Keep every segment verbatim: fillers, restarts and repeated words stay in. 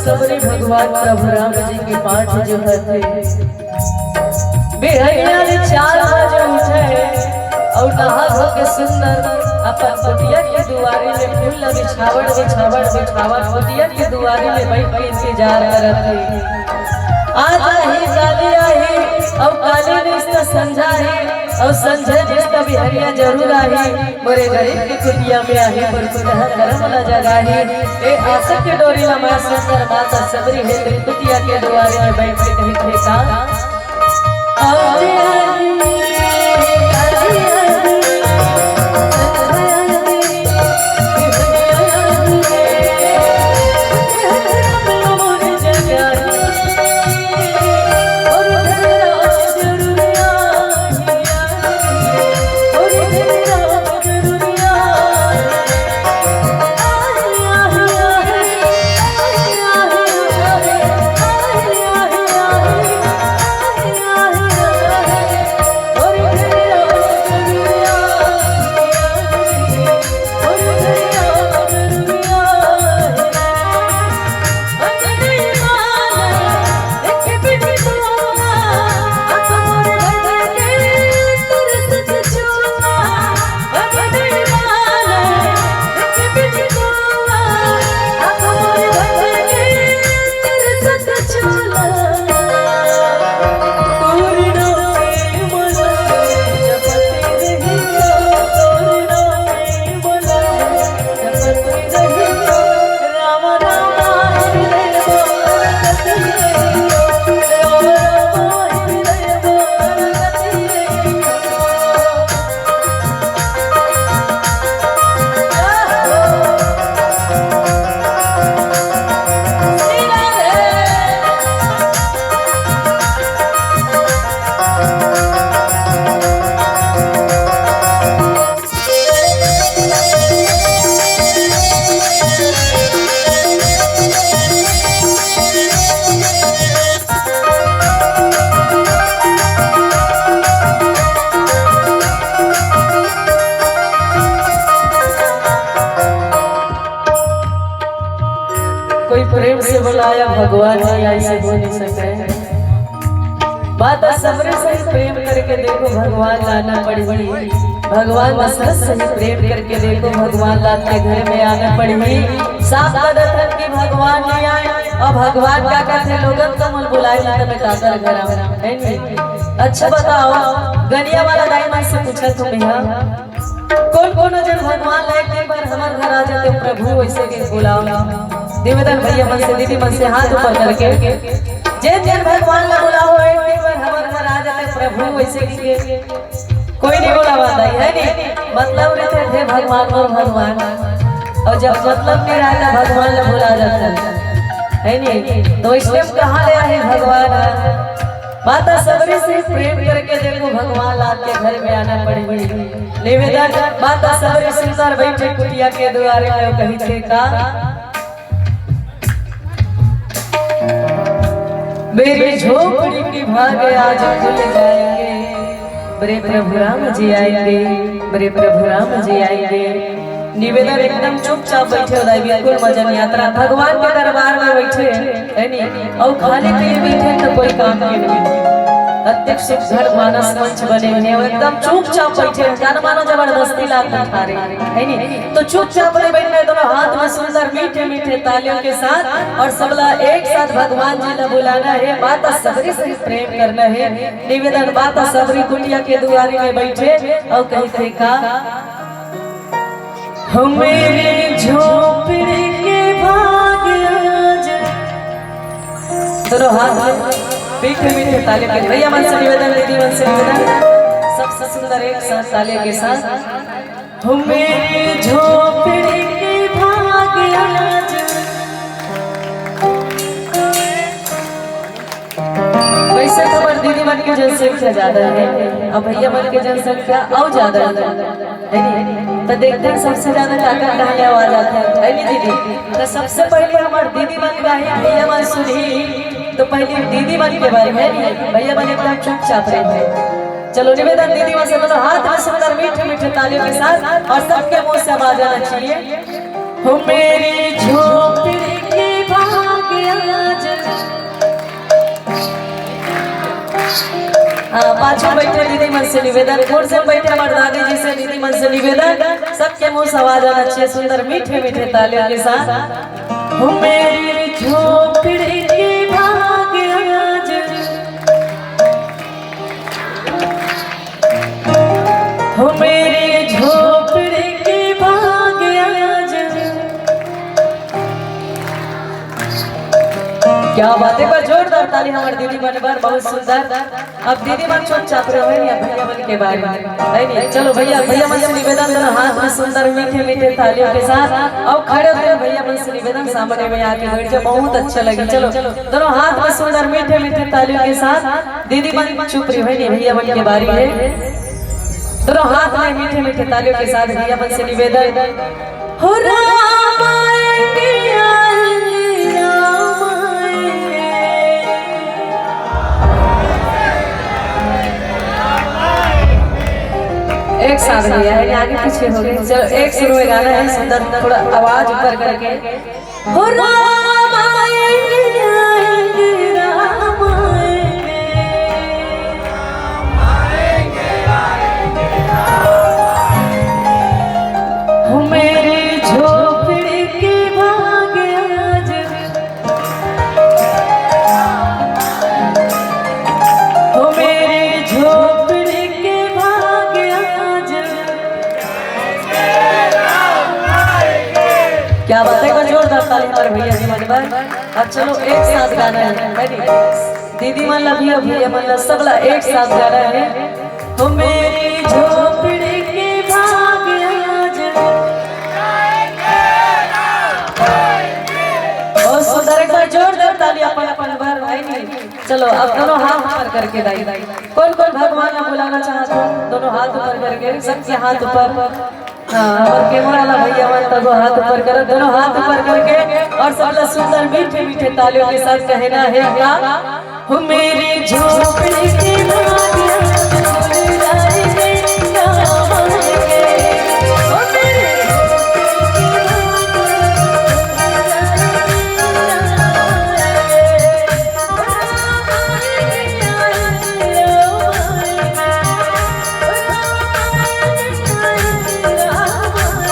सबरी भगवान प्रभु राम जी के पाठ जो हथे, बिहनिया ले चार बजे उठे अउ नहा धो के सुंदर अपन कुटिया के दुआरी में फूल ला बिछावत, बिछावत, बिछावत कुटिया के दुआरी में बैठ के इंतजार करत हे। आज आही, काली आही, अउ काली नइ त संझा आही, अउ संझा नइ त बिहनिया जरूर आही। मोरे गरीब के कुटिया में आही, मोर कुटहा करम ला जगाही। ए आशा के डोरी ला माँ सुंदर माता सबरी हे, तेन कुटिया के दुआरे में बैठ के कही थे का? कोई प्रेम से बोला या भगवान नहीं, ऐसे हो नहीं सकता है। बात सबरे से ही प्रेम करके देखो, भगवान लाना पड़ही। भगवान दशरथ से ही प्रेम करके देखो, भगवान लात के घर में आना पड़ही। साफ गलत है कि भगवान नहीं आए, अउ भगवान का कहते लोगन तो मन बुलाए ना, तब दादर घर आवे, है नहीं? अच्छा बताओ, गनिया वाला दाई मन से पूछा तुम यहाँ, कोन कोन जन भगवान ला एक दिन बर हमर घर आ जाते प्रभु, वैसे के बुलाओ। निवेदन भैया मन से, दीदी मन से हाथ ऊपर करके, जे जन भगवान ला बुलाओ एक दिन बर हमर घर आ जाते प्रभु, वैसे के कोई नहीं बुलावा दाई, है नहीं? मतलब रहते थे भगवान और भगवान, अउ जब मतलब नहीं रहता भगवान ला बुला जाता है, है नहीं? तो इस टाइम कहाँ ले आए भगवान? माता सबरी से प्रेम करके देखो, भगवान लात के घर में आना पड़ही। निवेदन, माता सबरी सुंदर बैठे कुटिया के दुआरे में कही थे का? मेरी झोपड़ी की भाग आज खुल जाएंगे, मेरे प्रभु राम जी आएंगे, मेरे प्रभु राम जी आएंगे। निवेदन, एकदम चुपचाप बैठे हो दाई, बिल्कुल मजा नहीं आता। भगवान के दरबार में बैठे, है नी? अउ खाली पीली बैठे तो कोई काम के नहीं। अत्यंत सुघर मानस मंच बने हुए हैं, एकदम चुपचाप बैठे हैं, जान मानो जबरदस्ती लात उठा रहे हैं, है नी? तो चुपचाप नहीं बैठना है, दोनों हाथ में सुंदर मीठे मीठे तालियों के साथ, और सबला एक साथ भगवान जी ला बुलाना है, माता सबरी से प्रेम करना है। निवेदन, माता सबरी कुटिया के दुआरे में बैठे अउ कही थे का? हो मेरी झोपड़ी के भाग आज। दोनों हाथ में मीठे मीठे ताली के, भैया मन से निवेदन, दीदी मन से निवेदन, सबसे सुंदर एक साथ ताली के साथ। हो मेरी झोपड़ी के भाग आज। वैसे तो हमारे दीदी मन की जनसंख्या ज्यादा है, अब भैया मन की जनसंख्या और ज्यादा है, है नी? तो देखते हैं सबसे ज्यादा ताकत कहाँ ले आवाज आता है, है नी दीदी? तो सबसे पहले हमारे दीदी मन का ही भैया मन सुनी, तो पहले दीदी मन के बारे में, है नी? भैया मन एकदम चुपचाप रहते हैं। चलो निवेदन दीदी मन से, मतलब हाथ में सुंदर मीठे मीठे तालियों के साथ और सबके मुंह से आवाज आना चाहिए। हो मेरी झोपड़ी के भाग हाँ, पाछू बैठे दीदी मन से निवेदन, गोड़ से बैठे मर्दानी जी से दीदी मन से निवेदन, सबके मुंह से आवाज आना चाहिए सुंदर मीठे मीठे तालियों के साथ। हो मेरी झोपड़ी के भाग आज, हो मेरी झोपड़ी के भाग आज। क्या बात है, एक बार जोरदार ताली हमारे दीदी मन बर, बहुत सुंदर। अब दीदी मन चुपचाप रहे, नहीं, अब भैया मन के बारी है नहीं। चलो भैया, भैया मन से निवेदन, दोनों हाथ में सुंदर मीठे मीठे तालियों के साथ, और खड़े होकर भैया मन से निवेदन, सामने में आके बैठ जाओ, बहुत अच्छा लगे। चलो, दोनों हाथ में सुंदर मीठे मीठे तालियों के साथ दीदी मन चुप रही है नहीं, भैया मन के बारी है। दोनों हाथ में मीठे मीठे तालियों के साथ भैया मन से निवेदन। हो राम आएंगे, आएंगे, राम आएंगे। एक साथ भैया है, आगे पीछे हो गए। चलो, एक सुर में गाना है सुंदर, थोड़ा आवाज ऊपर करके। हो राम आएंगे, आएंगे, राम आएंगे। हो मेरी झोपड़ी के भाग आज, हो मेरी झोपड़ी के भाग आज। क्या बात है, एक बार जोरदार ताली हमारे भैया जी मन बर। अब चलो, एक साथ गाना है, ready? दीदी मन ला भी, भैया मन ला, सब ला एक साथ गाना है। हो मेरी झोपड़ी के भाग आज। बहुत सुंदर, एक बार जोरदार ताली अपन अपन बर, है नहीं? चलो, अब दोनों हाथ ऊपर करके दाई, कौन कौन भगवान ला बुलाना चाहत हो, दोनों हाथ ऊपर करके, सबके हाथ ऊपर। हाँ, और कैमरा वाला भैया मन तको हाथ ऊपर करो, दोनों हाथ ऊपर करके, और सब लोग सुंदर मीठे मीठे तालियों के साथ कहना है का? हो मेरी झोपड़ी के भागिया, फूल लाए रे राम के। हो मेरी झोपड़ी के भागिया, फूल लाए रे राम के।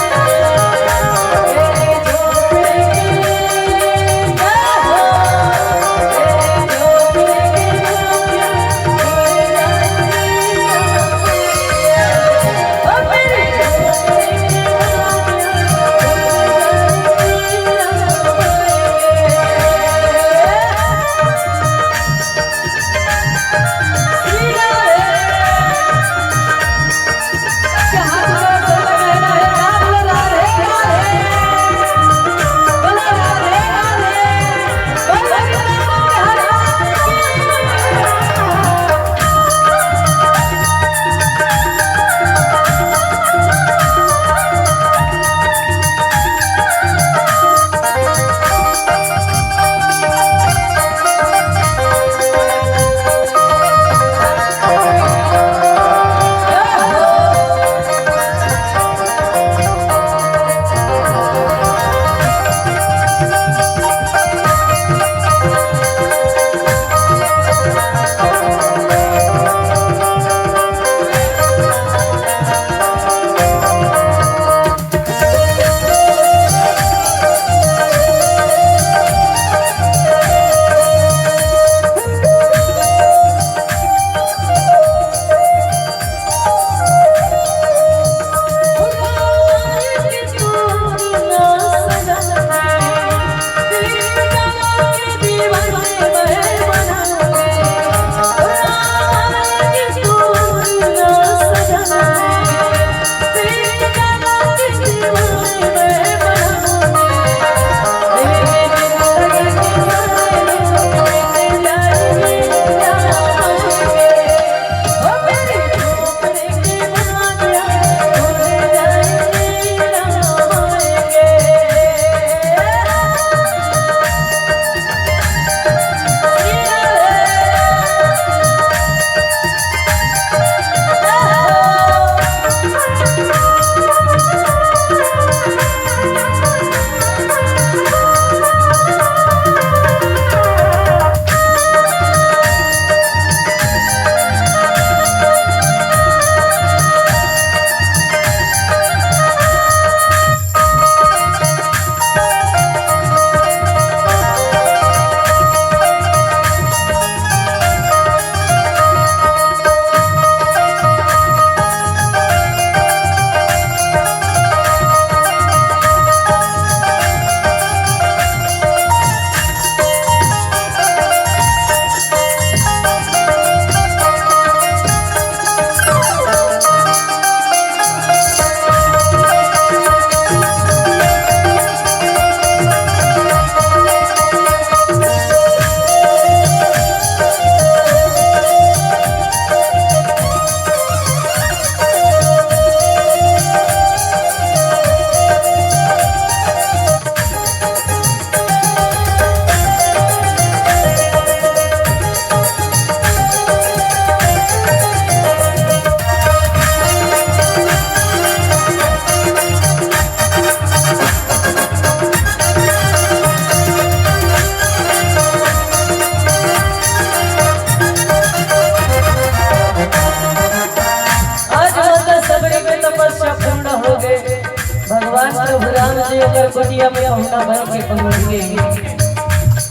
प्रभु राम जी ओकर कुटिया में पहुना बन के पहुंच गे।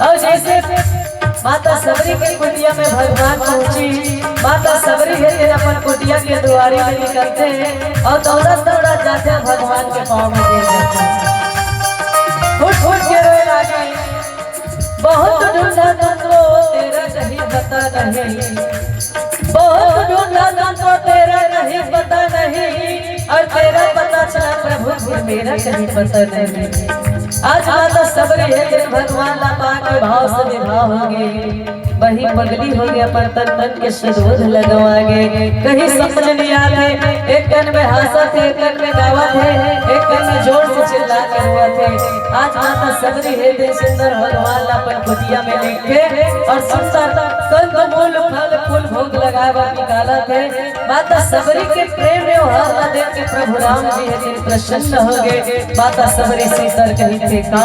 अउ जइसे माता सबरी के कुटिया में भगवान पहुंची, माता सबरी हे तेन अपन कुटिया के दुआरी में निकलथे अउ दौड़त दौड़त जाथे, भगवान के पाँव में गिर जाथे। फुट फुट के रोए लागे, बहुत ढूंढा तुमको, तेरा कहीं पता नहीं, बहुत ढूंढा तुमको, तेरा कहीं पता नहीं, और तेरा पता चला प्रभु, फिर मेरा कहीं पता नहीं। आज माता सबरी हे तेन भगवान ला पाके भाव से विवाह हो गे, वही पगली हो गे, अपन तन मन के सिंदूर लगवा गे। कहीं समझ नहीं आथे, एक कन में हंसत हे, एक कन में गावत हे, एक कन में जोर से चिल्ला के रोवत हे। आज माता सबरी हे तेन सुंदर भगवान ला अपन कुटिया में लेके अउ सुंदर कंद मूल फल फूल भोग लगाए बर निकालत हे। माता सबरी के प्रेम व्यवहार ला देख के प्रभु राम जी हे तेन प्रसन्न हो गे। माता सबरी सुंदर कहिथे का